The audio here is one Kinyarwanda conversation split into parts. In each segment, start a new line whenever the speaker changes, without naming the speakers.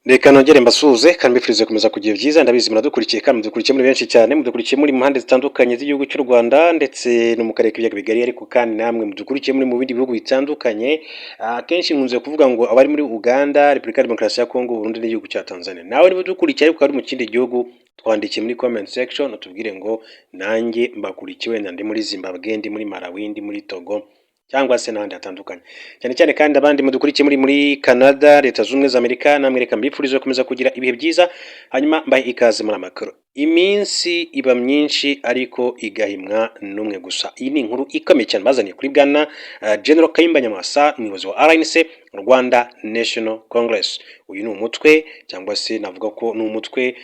Reka nongere mbasuhuze kandi mbifurize gukomeza kugira byiza. Ndabizi muradukurikiye kandi mudukurikiye muri benshi cyane, mudukurikiye muri mu mpande zitandukanye z'igihugu cy'u Rwanda ndetse no mu karere k'ibiyaga bigari, ariko kandi namwe mudukurikiye muri mu bindi bihugu bitandukanye. Akenshi nkunze kuvuga ngo abari muri Uganda, Repubulika ya Demokarasi ya Kongo, Burundi n'igihugu cya Tanzania. Nawe niba udukurikiye ariko ari mu kindi gihugu, twandikiye muri comment section utubwire ngo nanjye mbakurikiye, wenda ndi muri Zimbabwe, ndi muri Malawi, ndi muri Togo cyangwa se n'ahandi hatandukanye. Cyane cyane kandi abandi mudukurikiye muri Canada, Leta Zunze Ubumwe za Amerika, namwe reka mbifurize gukomeza kugira ibihe byiza. Hanyuma mbahe ikaze muri amakuru. Iminsi iba myinshi ariko igahimwa n'umwe gusa. Iyi ni inkuru ikomeye cyane bazaniye kuri bwana General Kayumba Nyamwasa, umuyobozi wa RNC, Rwanda National Congress. Uyu ni umutwe, cyangwa se navuga ko ni umutwe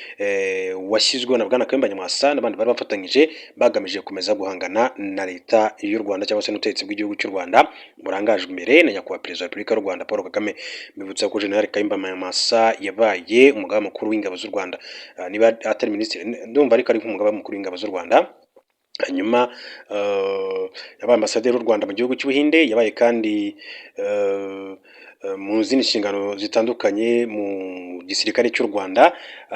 washyizweho na bwana Kayumba Nyamwasa n'abandi bari bafatanyije, bagamije gukomeza guhangana na Leta y'u Rwanda cyangwa se n'ubutegetsi bw'igihugu cy'u Rwanda burangajwe imbere na Nyakubahwa Perezida wa Repubulika y'u Rwanda Paul Kagame. Mbibutsa ko General Kayumba Nyamwasa yabaye umugaba mukuru w'ingabo z'u Rwanda, niba atari minisitiri ndumva, ariko ari nk'umugaba mukuru w'ingabo z'u Rwanda. Hanyuma yabaye ambasaderi w'u Rwanda mu gihugu cy'Ubuhinde, yabaye kandi mu zindi nshingano zitandukanye mu gisirikare cy'u Rwanda.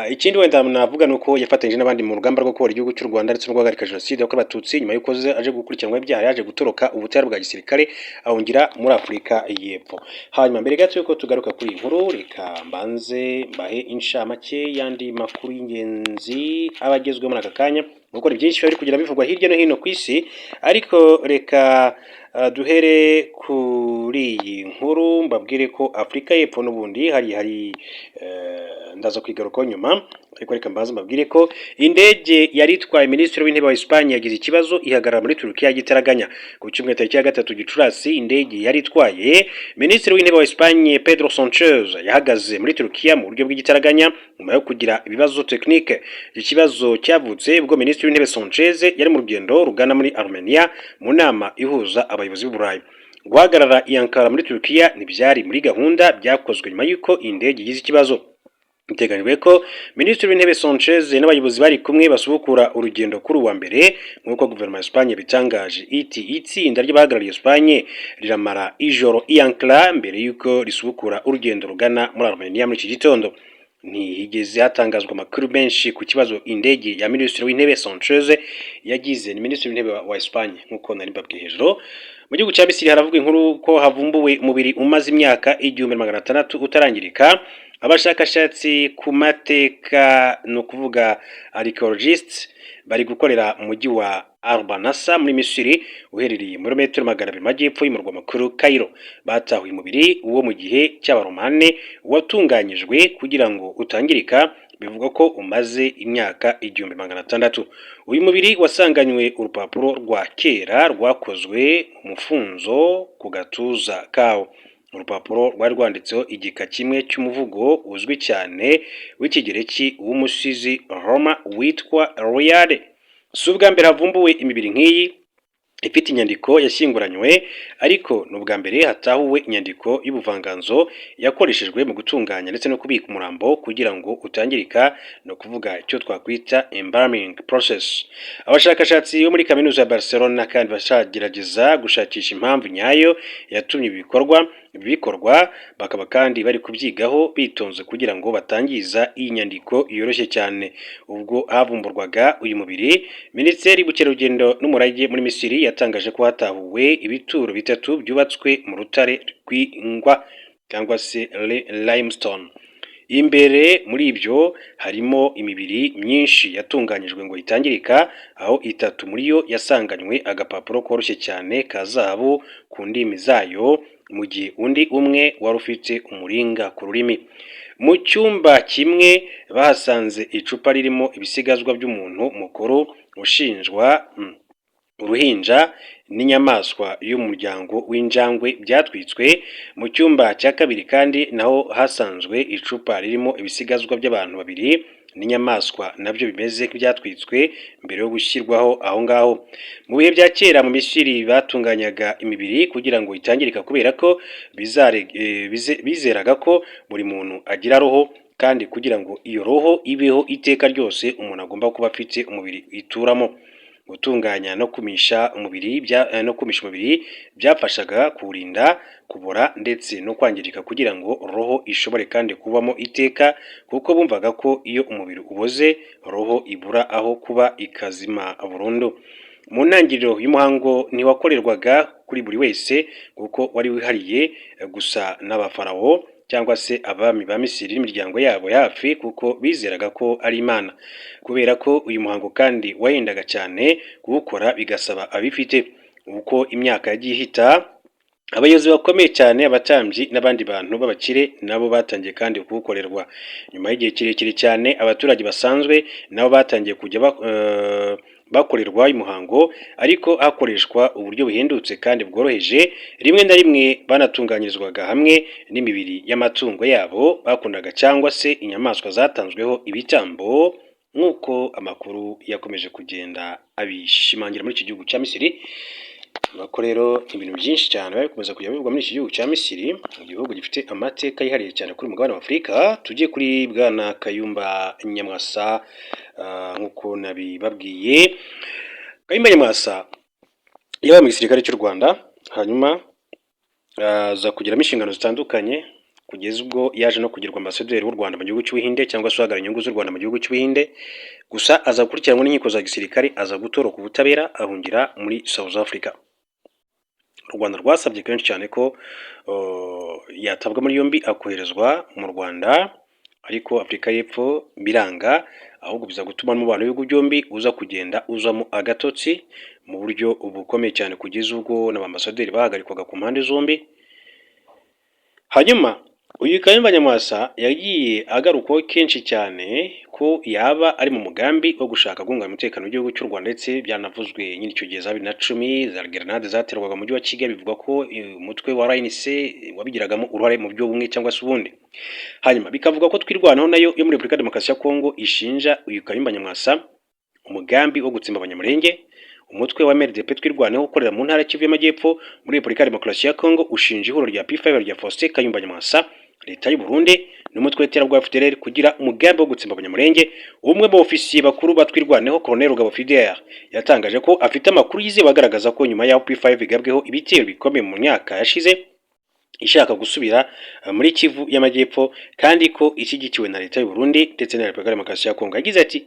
Ikindi wenda navuga ni uko yafatanyije n'abandi mu rugamba rwo kubohora igihugu cy'u Rwanda ndetse no guhagarika Jenoside yakorewe Abatutsi. Nyuma y'uko aje gukurikiranwa ibyaha, yaje gutoroka ubutabera bwa gisirikare, ahungira muri Afurika y'Epfo. Hanyuma mbere gato yuko tugaruka kuri iyi nkuru, reka mbanze mbahe inshamake y'andi makuru y'ingenzi aba agezweho muri aka kanya, kuko ni byinshi bari kugira bivugwa hirya no hino ku isi. Ariko reka duhere kuri iyi nkuru, mbabwire ko Afurika y'Epfo n'ubundi hari ndaza kwigarukaho nyuma, ariko reka mbanze mbabwire ko indege yari itwaye Minisitiri w'Intebe wa Espagne yagize ikibazo, ihagarara muri Turukiya y'igitaraganya. Ku cyumweru tariki ya 3 Gicurasi, indege yari itwaye Minisitiri w'Intebe wa Espagne Pedro Sanchez yahagaze muri Turukiya mu buryo bw'igitaraganya nyuma yo kugira ibibazo technique. Iki kibazo cyavutse ubwo Minisitiri w'Intebe Sanchez yari mu rugendo rugana muri Armenia mu nama ihuza abayobozi b'Uburayi. Guhagarara i Ankara muri Turukiya ntibyari muri gahunda, byakozwe nyuma y'uko indege igize ikibazo. Biteganyijwe ko Minisitiri w'Intebe Sanchez n'abayobozi bari kumwe basubukura urugendo kuri uwa mbere, nk'uko guverinoma ya Espagne yabitangaje. Iti itsinda ry'abahagarariye Espagne riramara ijoro i Ankara mbere y'uko risubukura urugendo rugana muri Armenia muri iki gitondo. Ntihigeze hatangazwa amakuru menshi ku kibazo indege ya Minisitiri w'Intebe Sanchez yagize. Ni Minisitiri w'Intebe wa Espagne, nk'uko nari mbabwiye hejuru. Mu gihugu cya Misiri haravugwa inkuru ko havumbuwe umubiri umaze imyaka 1600 utarangirika. Abashakashatsi ku mateka, ni ukuvuga archaeologists, bari gukorera mu mujyi wa Arbanasa muri Misiri, uherereye muri metero 200 majyepfo y'umurwa mukuru Cairo, batahuye umubiri wo mu gihe cy'Abaromane watunganyijwe kugira ngo utangirika, bivugwa ko umaze imyaka 1600. Uyu mubiri wasanganywe urupapuro rwa kera rwakozwe mu mufunzo ku gatuza kawo. Urupapuro rwari rwanditseho igika kimwe cy'umuvugo uzwi cyane w'Ikigereki w'umusizi Roma witwa Iliade. Si ubwa mbere havumbuwe imibiri nk'iyi ifite inyandiko yashyinguranywe, ariko ni ubwa mbere hatahuwe inyandiko y'ubuvanganzo yakoreshejwe mu gutunganya ndetse no kubika umurambo kugira ngo utangirika, ni ukuvuga icyo twakwita embalming process. Abashakashatsi bo muri Kaminuza ya Barcelona kandi bacagerageza gushakisha impamvu nyayo yatumye ibi bikorwa bikorwa, bakaba kandi bari kubyigaho bitonze kugira ngo batangiza iyi nyandiko yoroshye cyane. Ubwo havumburwaga uyu mubiri, Minisiteri y'Ubukerarugendo n'Umurage muri Misiri yatangaje ko hatahuwe ibituro bitatu byubatswe mu rutare rw'ingwa cyangwa se limestone. Imbere muri ibyo harimo imibiri myinshi yatunganyijwe ngo itangirika, aho itatu muri yo yasanganywe agapapuro koroshye cyane ka zahabu ku ndimi zayo, mu gihe undi umwe wari ufite umuringa ku rurimi. Mu cyumba kimwe bahasanze icupa ririmo ibisigazwa by'umuntu mukuru ushinjwa, uruhinja n'inyamaswa y'umuryango w'injangwe byatwitswe. Mu cyumba cya kabiri kandi naho hasanzwe icupa ririmo ibisigazwa by'abantu babiri n'inyamaswa, nabyo bimeze nk'ibyatwitswe mbere yo gushyirwaho aho ngaho. Mu bihe bya kera mu Misiri batunganyaga imibiri kugira ngo itangirika, kubera ko bizeraga ko buri muntu agira roho, kandi kugira ngo iyo roho ibeho iteka ryose umuntu agomba kuba afite umubiri ituramo. Gutunganya no kumisha umubiri no kumisha umubiri byafashaga kuwurinda kubora ndetse no kwangirika, kugira ngo roho ishobore kandi kubamo iteka, kuko bumvaga ko iyo umubiri uboze, roho ibura aho kuba, ikazima burundu. Mu ntangiriro y'umuhango ntiwakorerwaga kuri buri wese, kuko wari wihariye gusa n'abafarawo cyangwa se abami ba Misiri n'imiryango yabo ya hafi, kuko bizeraga ko ari imana. Kubera ko uyu muhango kandi wahendaga cyane kuwukora, bigasaba abifite. Uko imyaka yagiye ihita, abayobozi bakomeye cyane, abatambyi n'abandi bantu b'abakire nabo batangiye kandi kuwukorerwa. Nyuma y'igihe kirekire cyane, abaturage basanzwe nabo batangiye kujya bakorerwa umuhango, ariko hakoreshwa uburyo buhendutse kandi bworoheje. Rimwe na rimwe banatunganyirizwaga hamwe n'imibiri y'amatungo yabo bakundaga cyangwa se inyamaswa zatanzweho ibitambo, nk'uko amakuru yakomeje kugenda abishimangira muri iki gihugu cya Misiri. Ko rero ibintu byinshi cyane bari bikomeza kujya bivugwa muri iki gihugu cya Misiri, igihugu gifite amateka yihariye cyane kuri mugabane wa Afurika. Tujye kuri bwana Kayumba Nyamwasa. Nk'uko nabibabwiye, Kayumba Nyamwasa yabaye mu gisirikare cy'u Rwanda, hanyuma aza kugiramo inshingano zitandukanye, kugeza ubwo yaje no kugirwa ambasaderi w'u Rwanda mu gihugu cy'Ubuhinde, cyangwa se uhagarariye inyungu z'u Rwanda mu gihugu cy'Ubuhinde. Gusa aza gukurikiranwa n'inkiko za gisirikare, aza gutoroka ubutabera, ahungira muri South Africa. U Rwanda rwasabye kenshi cyane ko yatabwa muri yombi akoherezwa mu Rwanda, ariko Afurika y'Epfo biranga, ahubwo biza gutuma n'umubano w'ibihugu byombi uza kugenda uzamo agatotsi mu buryo bukomeye cyane, kugeza ubwo n'abambasaderi bahagarikwaga ku mpande zombi. Hanyuma uyu Kayumba Nyamwasa yagiye agarukwaho kenshi cyane ko yaba ari mu mugambi wo gushaka guhungabanya umutekano w'igihugu cy'u Rwanda, ndetse byanavuzwe nyine icyo gihe za 2010, za grenade zaterwaga mu mujyi wa Kigali, bivugwa ko umutwe wa RNC wabigiragamo uruhare mu buryo bumwe cyangwa se ubundi. Hanyuma bikavuga ko Twirwanaho nayo yo muri Repubulika ya Demokarasi ya Kongo ishinja uyu Kayumba Nyamwasa umugambi wo gutsemba Abanyamulenge. Umutwe wa MRDP Twirwaneho ukorera mu ntara Kivu y'Amajyepfo muri Repubulika ya Demokarasi ya Kongo ushinja ihuriro rya P5 rya Faustin Kayumba Nyamwasa, leta y'u Burundi n'umutwe w'iterabwoba FDLR kugira umugambi wo gutsemba Abanyamulenge. Umwe mu ofisiye bakuru ba Twirwaneho, Colonel Rugabo Fidel, yatangaje ko afite amakuru yizewe agaragaza ko nyuma y'aho P5 igabweho ibitero bikomeye mu myaka yashize ishaka gusubira muri Kivu y'Amajyepfo, kandi ko ishyigikiwe na leta y'u Burundi ndetse na Repubulika ya Demokarasi ya Kongo. Yagize ati: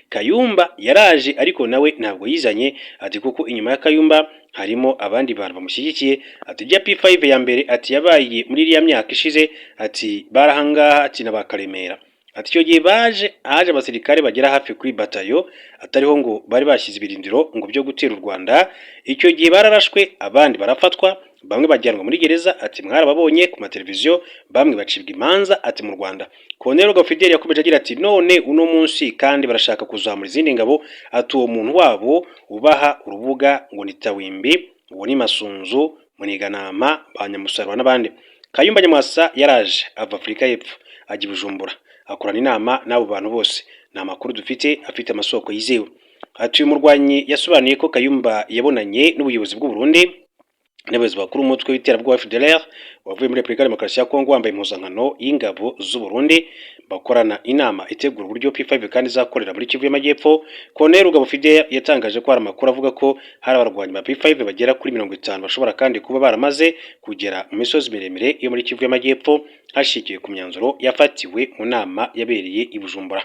"Kayumba yaraje, ariko nawe ntabwo yizanye," ati "kuko inyuma ya Kayumba harimo abandi bantu bamushyigikiye." Ati: "Rya P5 ya mbere," ati "yabaye muri iriya myaka ishize," ati "barahangaha," ati "na bakaremera." Ati: "Icyo gihe baje haje abasirikare bagera hafi kuri batayo, atariho ngo bari bashyize ibirindiro ngo byo gutera u Rwanda. Icyo gihe bararashwe, abandi barafatwa, bamwe bajyanwa muri gereza," ati "mwarababonye ku mateleviziyo, bamwe bacibwa imanza," ati "mu Rwanda." Colonel Rugabo Fidel yakomeje agira ati: "None uno munsi kandi barashaka kuzamura izindi ngabo," ati "uwo muntu wabo ubaha urubuga ngo ni Tawimbi, uwo ni Masunzu, Muniganama, ba Nyamusaraba n'abandi. Kayumba Nyamwasa yaraje ava Afurika y'Epfo, ajya i Bujumbura, akorana inama n'abo bantu bose. Ni amakuru dufite afite amasoko yizewe." Ati uyu murwanyi yasobanuye ko Kayumba yabonanye n'ubuyobozi bw'u Burundi n'abayobozi bakuru b'umutwe w'iterabwoba FDLR wavuye muri Repubulika ya Demokarasi ya Kongo wambaye impuzankano y'ingabo z'u Burundi, bakorana inama itegura uburyo P5 kandi izakorera muri Kivu y'Amajyepfo. Colonel Rugabo Fidel yatangaje ko hari amakuru avuga ko hari abarwanyi ba P5 bagera kuri 50 bashobora kandi kuba baramaze kugera mu misozi miremire yo muri Kivu y'Amajyepfo, hashingiwe ku myanzuro yafatiwe mu nama yabereye i Bujumbura.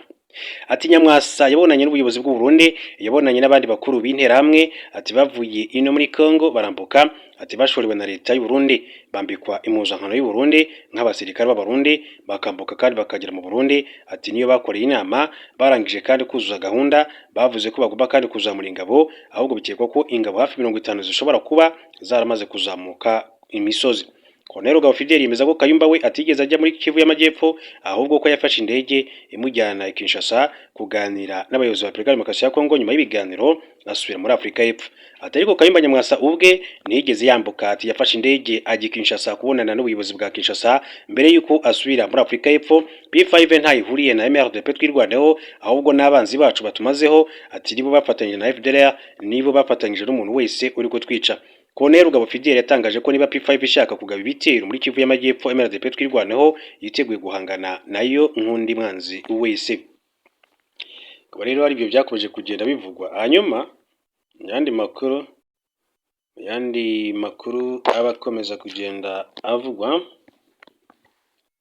Ati: "Nyamwasa yabonanye n'ubuyobozi bw'u Burundi, yabonanye n'abandi bakuru b'interahamwe," ati "bavuye ino muri Congo barambuka," ati "bashorewe na leta y'u Burundi, bambikwa impuzankano y'u Burundi nk'abasirikare b'Abarundi, bakambuka kandi bakagera mu Burundi." Ati: "Niyo bakoreye inama, barangije kandi kuzuza gahunda, bavuze ko bagomba kandi kuzamura ingabo, ahubwo bikekwa ko ingabo hafi 50 zishobora kuba zaramaze kuzamuka imisozi." Colonel Rugabo Fidel yemeza ko Kayumba we atigeze ajya muri Kivu y'Amajyepfo, ahubwo ko yafashe indege imujyana i Kinshasa kuganira n'abayobozi ba Repubulika ya Demokarasi ya Kongo, nyuma y'ibiganiro asubira muri Afurika y'Epfo. Ati: "Ariko Kayumba Nyamwasa ubwe ntiyigeze yambuka." Ati: "Yafashe indege ajya i Kinshasa kubonana n'ubuyobozi bwa Kinshasa mbere y'uko asubira muri Afurika y'Epfo. P5 ntaho ihuriye na MRDP Twirwaneho, ahubwo n'abanzi bacu batumazeho." Ati: "Nibo bafatanyije na FDLR, nibo bafatanyije n'umuntu wese uri kutwica." Colonel Rugabo Fidel yatangaje ko niba P5 ishaka kugaba ibitero muri Kivu y'Amajyepfo, MRDP Twirwaneho yiteguye guhangana nayo nk'undi mwanzi wese. Akaba rero ari ibyo byakomeje kugenda bivugwa. Hanyuma Mu yandi makuru aba akomeza kugenda avugwa,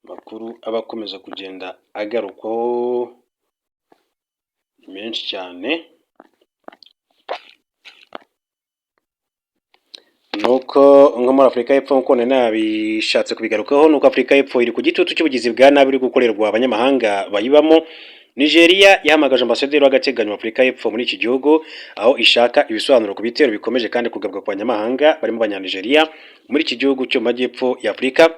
amakuru aba akomeza kugenda agarukwaho menshi cyane, nuko nko muri Afurika y'Epfo, nk'uko nari nabishatse kubigarukaho, nuko Afurika y'Epfo iri ku gitutu cy'ubugizi bwa nabi buri gukorerwa abanyamahanga bayibamo. Nigeria yahamagaje ambasaderi w'agateganyo wa Afurika y'Epfo muri iki gihugu, aho ishaka ibisobanuro ku bitero bikomeje kandi kugabwa ku banyamahanga barimo Abanyanigeria muri iki gihugu cyo mu majyepfo ya Afurika.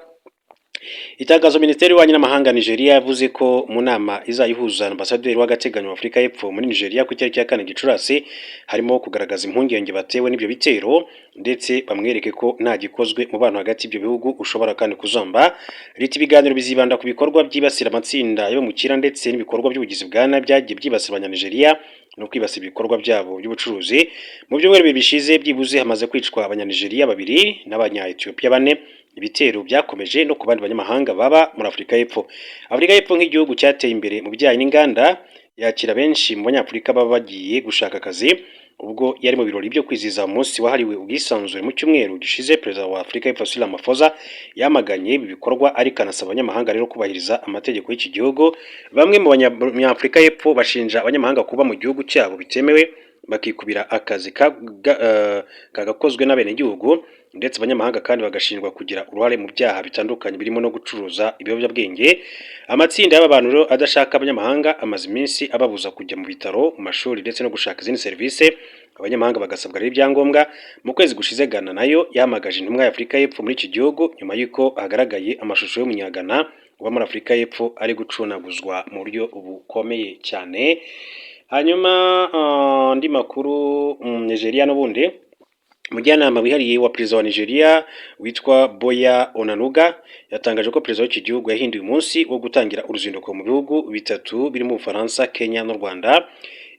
Itangazo Minisiteri y'Ububanyi n'Amahanga Nigeria yavuze ko mu nama izayihuza na ambasaderi w'agateganyo wa Afurika y'Epfo muri Nigeria ku itariki ya 4 Gicurasi, harimo kugaragaza impungenge batewe n'ibyo bitero, ndetse bamwereke ko nta gikozwe umubano hagati y'ibyo bihugu ushobora kandi kuzamba. Riti ibiganiro bizibanda ku bikorwa byibasira amatsinda y'abimukira ndetse n'ibikorwa by'ubugizi bwa nabi byagiye byibasira Abanyanigeria no kwibasira ibikorwa byabo by'ubucuruzi. Mu byumweru 2 bishize, byibuze hamaze kwicwa Abanyanigeria babiri n'Abanya-Ethiopia bane. Ibitero byakomeje no ku bandi banyamahanga baba muri Afurika y'Epfo. Afurika y'Epfo, nk'igihugu cyateye imbere mu bijyanye n'inganda, yakira benshi mu Banyafurika baba bagiye gushaka akazi. Ubwo yari mu birori byo kwizihiza umunsi wahariwe ubwisanzure mu cyumweru gishize, Perezida wa Afurika y'Epfo Cyril Ramaphosa yamaganye ibi bikorwa, ariko anasaba abanyamahanga rero kubahiriza amategeko y'iki gihugu. Bamwe mu Banyafurika y'Epfo bashinja abanyamahanga kuba mu gihugu cyabo bitemewe, bakikubira akazi kagakozwe n'abenegihugu, ndetse abanyamahanga kandi bagashinjwa kugira uruhare mu byaha bitandukanye birimo no gucuruza ibiyobyabwenge. Amatsinda y'aba bantu rero adashaka abanyamahanga amaze iminsi ababuza kujya mu bitaro, mu mashuri ndetse no gushaka izindi serivisi, abanyamahanga bagasabwa rero ibyangombwa. Mu kwezi gushize, Ghana nayo yahamagaje intumwa ya Afurika y'Epfo muri iki gihugu nyuma y'uko hagaragaye amashusho y'Umunyagana uba muri Afurika y'Epfo ari gucunaguzwa mu buryo bukomeye cyane. Hanyuma andi makuru, Nigeria n'ubundi, umujyanama wihariye wa perezida wa Nigeria witwa Boya Onanuga yatangaje ko perezida w'iki gihugu yahinduye umunsi wo gutangira uruzinduko mu bihugu bitatu birimo Ubufaransa, Kenya n'u Rwanda.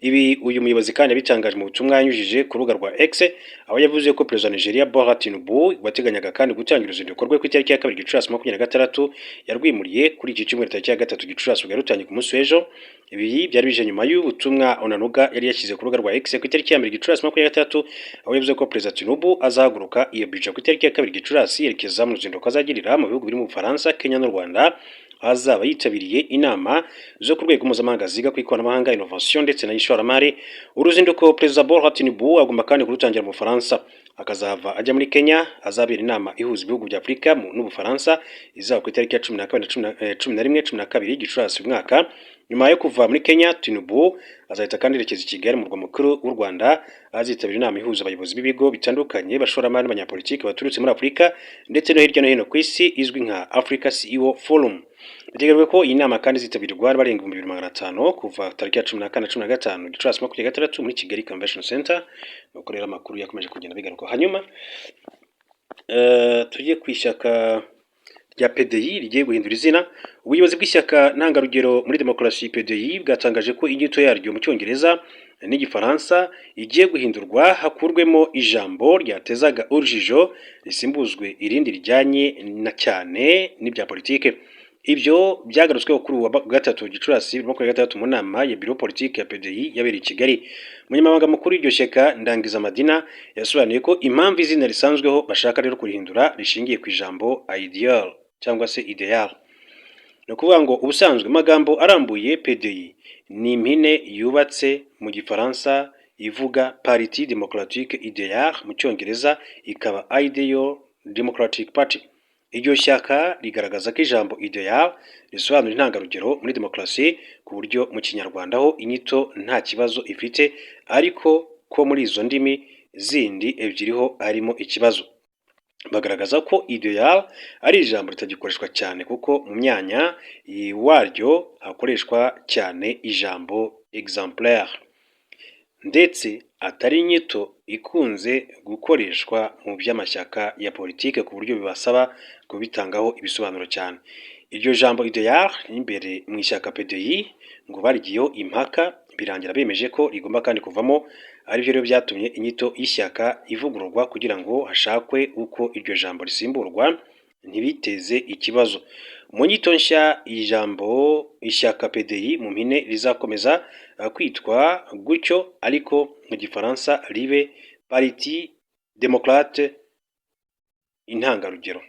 Ibi uyu muyobozi kandi yabitangaje mu butumwa yanyujije ku rubuga rwa X, aho yavuze ko perezida wa Nigeria Bola Tinubu wateganyaga kandi gutangira uruzinduko rwe ku itariki ya 2 Gicurasi 26, yarwimuriye kuri iki cyumweru tariki ya 3 Gicurasi, bwari rutangiye ku munsi w'ejo. Ibi byari bije nyuma y'ubutumwa Onanuga yari yashyize ku rubuga rwa X ku itariki ya 1 Gicurasi 26, aho yavuze ko perezida Tinubu azahaguruka i Abuja ku itariki ya 2 Gicurasi yerekeza mu ruzinduko azagirira mu bihugu birimo Ubufaransa, Kenya n'u Rwanda, azaba yitabiriye inama zo ku rwego mpuzamahanga ziga ku ikoranabuhanga, innovation ndetse n'ishoramari. Uruzinduko perezida Bola Tinubu agomba kandi kurutangira mu Bufaransa, akazava ajya muri Kenya azabera inama ihuza ibihugu bya Afurika n'Ubufaransa izaba ku itariki ya 12, 11, 12 Gicurasi uyu mwaka. Nyuma yo kuva muri Kenya, Tinubu azahita kandi yerekeza i Kigali, mu murwa mukuru w'u Rwanda, azitabira inama ihuza abayobozi b'ibigo bitandukanye, bashoramari n'abanyapolitiki baturutse muri Afurika ndetse no hirya no hino ku isi, izwi nka Africa CEO Forum. Biteganyijwe ko iyi nama kandi izitabirwa n'abarenga 2500 kuva tariki ya 14, 15 Gicurasi 26 muri Kigali Convention Center. Nuko rero amakuru yakomeje kugenda bigaruka. Hanyuma tujye ku ishyaka rya PDI rigiye guhindura izina. Ubuyobozi bw'ishyaka ntangarugero muri demokarasi PDI bwatangaje ko inyito yaryo mu Cyongereza n'Igifaransa igiye guhindurwa, hakurwemo ijambo ryatezaga urujijo, risimbuzwe irindi rijyanye na cyane n'ibya politike. Ibyo byagarutsweho kuri uwa 3 Gicurasi 2026 mu nama ya biro politike ya PDI yabereye i Kigali. Umunyamabanga mukuru w'iryo shyaka, Ndangiza Madina, yasobanuye ko impamvu izina risanzweho bashaka rero kurihindura rishingiye ku ijambo ideal cyangwa se ideal. Ni ukuvuga ngo ubusanzwe amagambo arambuye PDI ni impine yubatse mu Gifaransa ivuga Parti Démocratique Idéal, mu Cyongereza ikaba Ideal Democratic Party. Iryo shyaka rigaragaza ko ijambo ideal risobanura intangarugero muri demokarasi, ku buryo mu Kinyarwanda ho inyito nta kibazo ifite, ariko ko muri izo ndimi zindi ebyiri ho harimo ikibazo. Bagaragaza ko ideal ari ijambo ritagikoreshwa cyane, kuko mu myanya waryo hakoreshwa cyane ijambo exemplaire, ndetse atari inyito ikunze gukoreshwa mu by'amashyaka ya politike, ku buryo bibasaba kubitangaho ibisobanuro cyane. Iryo jambo ideal imbere mu ishyaka PDI ngo barigiyeho impaka, birangira bemeje ko rigomba kandi kuvamo, aribyo rero byatumye inyito y'ishyaka ivugururwa kugira ngo hashakwe uko iryo jambo risimburwa ntibiteze ikibazo. Mu nyito nshya, ijambo ishyaka PDI mu mpine rizakomeza kwitwa gutyo, ariko mu Gifaransa ribe Parti Démocrate Intangarugero,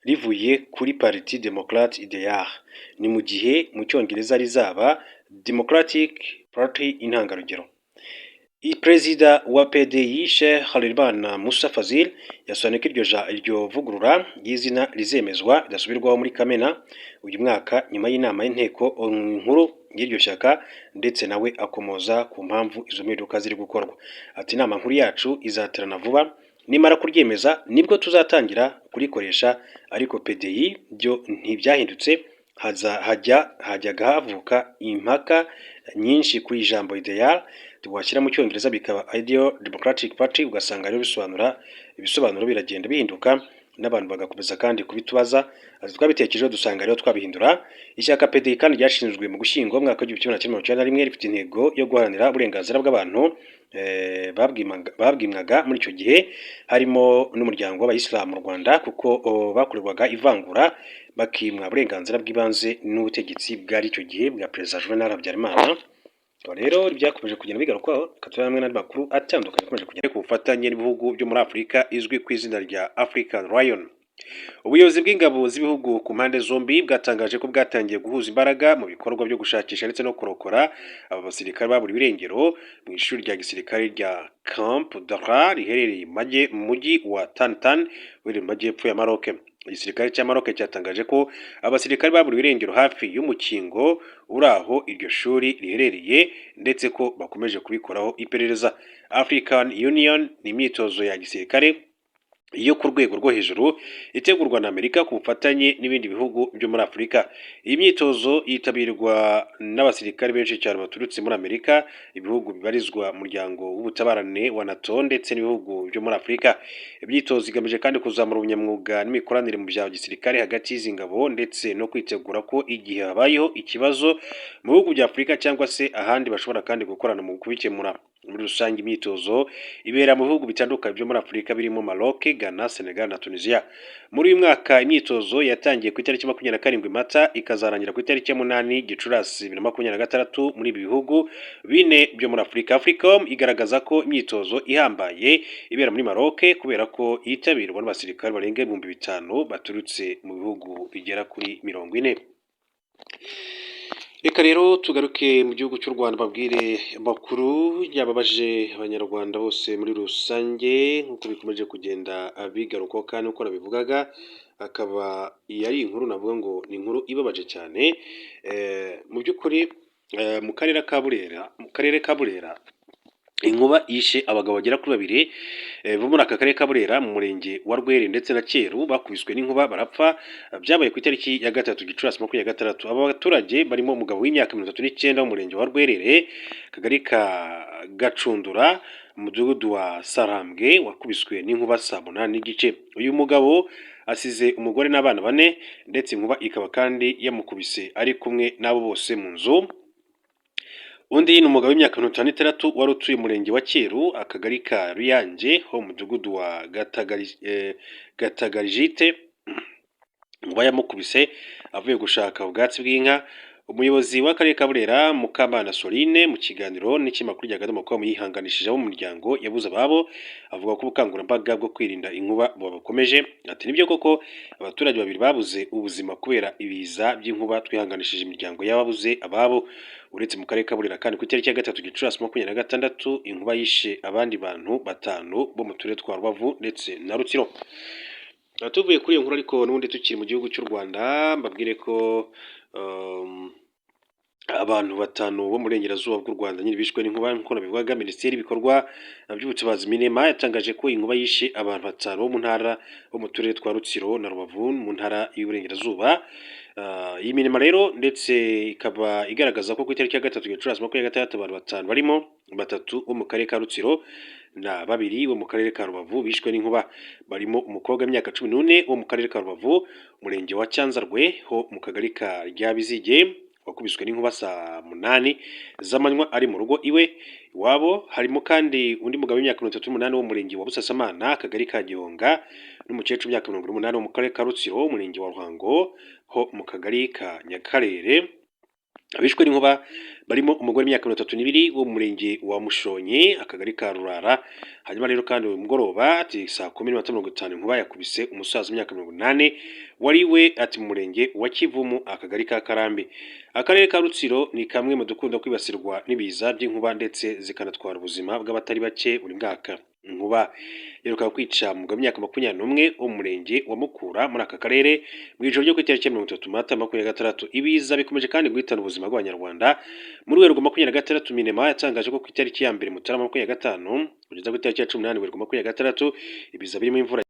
rivuye kuri Parti Démocrate Idéal. Ni mu gihe mu Cyongereza rizaba Democratic Party Intangarugero. Perezida wa PDI, Sheikh Harerimana Musa Fazil, yasobanuye ko iryo vugurura ry'izina rizemezwa ridasubirwaho muri Kamena uyu mwaka, nyuma y'inama y'inteko nkuru y'iryo shyaka, ndetse nawe akomoza ku mpamvu izo mpinduka ziri gukorwa. Ati: "Inama nkuru yacu izaterana vuba, nimara kuryemeza nibwo tuzatangira kurikoresha, ariko PDI byo ntibyahindutse." Hajya hajyaga havuka impaka nyinshi kuri ijambo "ideal", washyira mu Cyongereza bikaba Ideal Democratic Party, ugasanga rero bisobanura, ibisobanuro biragenda bihinduka n'abantu bagakomeza kandi kubitubaza. Ati: "Twabitekerejeho dusanga rero twabihindura." Ishyaka PDI kandi ryashinzwe mu Gushyingo mwaka w'1991, rifite intego yo guharanira uburenganzira bw'abantu babwimwaga muri icyo gihe, harimo n'umuryango w'Abayisilamu mu Rwanda, kuko bakorerwaga ivangura, bakimwa uburenganzira bw'ibanze n'ubutegetsi bwari icyo gihe bwa Perezida Juvenal Habyarimana. Rero byakomeje kugenda bigarukwaho. Reka turebe hamwe n'andi makuru atandukanye akomeje kugenda ku bufatanye n'ibihugu byo muri Afurika izwi ku izina rya African Lion. Ubuyobozi bw'ingabo z'ibihugu ku mpande zombi bwatangaje ko bwatangiye guhuza imbaraga mu bikorwa byo gushakisha ndetse no kurokora aba basirikare baburiwe irengero mu ishuri rya gisirikare rya Camp Dara riherereye mu mujyi wa Tantan uri mu majyepfo ya Maroc. Igisirikare cya Maroc cyatangaje ko abasirikare baburiwe irengero hafi y'umukingo uri aho iryo shuri riherereye, ndetse ko bakomeje kubikoraho iperereza. African Union ni imyitozo ya gisirikare yo ku rwego rwo hejuru itegurwa na Amerika ku bufatanye n'ibindi bihugu byo muri Afurika. Iyi myitozo yitabirwa n'abasirikare benshi cyane baturutse muri Amerika, ibihugu bibarizwa mu muryango w'ubutabarane wa NATO ndetse n'ibihugu byo muri Afurika. Imyitozo igamije kandi kuzamura ubunyamwuga n'imikoranire mu bya gisirikare hagati y'izi ngabo, ndetse no kwitegura ko igihe habayeho ikibazo mu bihugu bya Afurika cyangwa se ahandi, bashobora kandi gukorana mu kubikemura. Muri rusange, imyitozo ibera mu bihugu bitandukanye byo muri Afurika birimo Maroc, Ghana, Senegal na Tunisia. Muri uyu mwaka imyitozo yatangiye ku itariki 27 Mata, ikazarangira ku itariki ya 8 Gicurasi 2026 muri ibi bihugu bine byo muri Afurika. Africom igaragaza ko imyitozo ihambaye ibera muri Maroc kubera ko yitabirwa n'abasirikare barenga 5000 baturutse mu bihugu bigera kuri 40. Reka rero tugaruke mu gihugu cy'u Rwanda, babwire amakuru yababaje Abanyarwanda bose muri rusange nk'uko bikomeje kugenda bigarukwaho. Kandi uko nabivugaga, akaba iyi ari inkuru navuga ngo ni inkuru ibabaje cyane. Mu by'ukuri, mu karere ka Burera inkuba yishe abagabo bagera kuri babiri bo muri aka karere ka Burera, mu murenge wa Rwere ndetse na Cyeru, bakubiswe n'inkuba barapfa. Byabaye ku itariki ya 3 Gicurasi 26. Aba baturage barimo umugabo w'imyaka 39 w'umurenge wa Rwerere, akagari ka Gacundura, umudugudu wa Sarambwe, wakubiswe n'inkuba saa 8:30. Uyu mugabo asize umugore n'abana bane, ndetse inkuba ikaba kandi yamukubise ari kumwe n'abo bose mu nzu. Undi ni umugabo w'imyaka 56 wari utuye umurenge wa Cyeru, akagari ka Ruyange, ho mu mudugudu wa Gatagarijite. Inkuba yamukubise avuye gushaka ubwatsi bw'inka. Umuyobozi w'akarere ka Burera, Mukamana Soline, mu kiganiro n'ikinyamakuru rya Akadomo com, yihanganishije abo mu muryango yabuze ababo, avuga ko ubukangurambaga bwo kwirinda inkuba bubakomeje. Ati: "Nibyo koko, abaturage babiri babuze ubuzima kubera ibiza by'inkuba. Twihanganishije imiryango y'ababuze ababo." Uretse mu karere ka Burera kandi, ku itariki ya 3 Gicurasi 26 inkuba yishe abandi bantu batanu bo mu turere twa Rubavu ndetse na Rutsiro. Tuvuye kuri iyo nkuru, ariko n'ubundi tukiri mu gihugu cy'u Rwanda, mbabwire ko abantu batanu bo mu burengerazuba bw'u Rwanda nyine bishwe n'inkuba nk'uko nabivugaga. Minisiteri y'ibikorwa by'ubutabazi, MINEMA, yatangaje ko inkuba yishe abantu batanu bo mu ntara, bo mu turere twa Rutsiro na Rubavu mu ntara y'Iburengerazuba. Iyi MINEMA rero ndetse ikaba igaragaza ko ku itariki ya 3 Gicurasi 26 abantu batanu, barimo batatu bo mu karere ka Rutsiro na babiri bo mu karere ka Rubavu, bishwe n'inkuba. Barimo umukobwa w'imyaka 14 wo mu karere ka Rubavu, umurenge wa Cyanzarwe, ho mu kagari ka Ryabizige, wakubiswe n'inkuba saa 8 z'amanywa ari mu rugo iwe iwabo. Harimo kandi undi mugabo w'imyaka 38 wo mu murenge wa Busasamana, akagari ka Gihonga, N'umukecuru w'imyaka 80 wo mu karere ka Rutsiro, umurenge wa Ruhango, ho mu kagari ka Nyakarere. Abishwe n'inkuba barimo umugore w'imyaka 32 wo mu murenge wa Mushonyi, akagari ka Rurara. Hanyuma rero kandi uyu mugoroba, ati saa 10:50, inkuba yakubise umusaza w'imyaka 80 wari we, ati mu murenge wa Kivumu, akagari ka Karambi. Akarere ka Rutsiro ni kamwe mu dukunda kwibasirwa n'ibiza by'inkuba, ndetse zikanatwara ubuzima bw'abatari bake buri mwaka. Inkuba iheruka kwica umugabo w'imyaka 21 wo mu murenge wa Mukura muri aka karere mu ijoro ryo ku itariki ya 30 Mata 26. Ibiza bikomeje kandi guhitana ubuzima bw'Abanyarwanda. Muri Werurwe 26, MINEMA yatangaje ko ku itariki ya 1 Mutarama 25 kugeza ku itariki ya 18 Werurwe 26 ibiza birimo imvura.